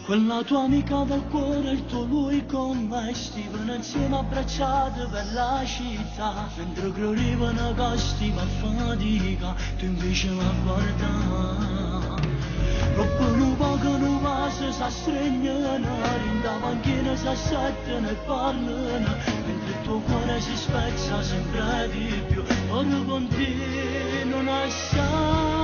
Quella tua amica del cuore, il tuo lui con me Stivano insieme abbracciati per la città Mentre credevano che stima fatica Tu invece la guarda Dopo un poco un vaso si stringono In da panchina si assettano e parlano Mentre il tuo cuore si spezza sempre di più Ora continua a passare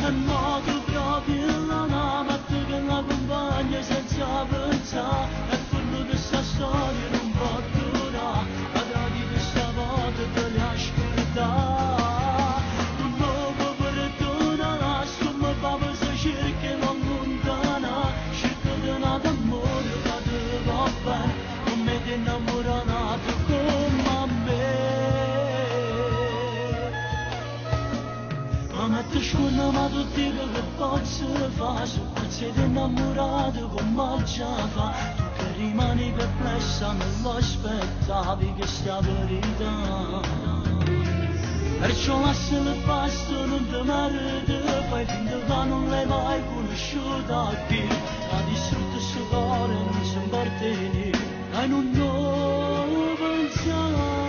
E modo proprio la mamma che la compagna senza pensare E quello di sta storia non può durare La tradita questa volta te li ascoltare Tu non puoi perdonare Insomma papà se cerca non lontana Cerca di un amore che ti va bene Come ti innamorato come me Ma ti scuola ma tu dico che posso fare Su pezzi di innamorato come già fa Tu che rimani perplessa non lo aspettavi che sta verità Perciò lascia il pasto non ti meriti Fai finta che non l'hai mai conosciuta qui Ha distrutto il suo cuore non si impartiene E non lo pensare.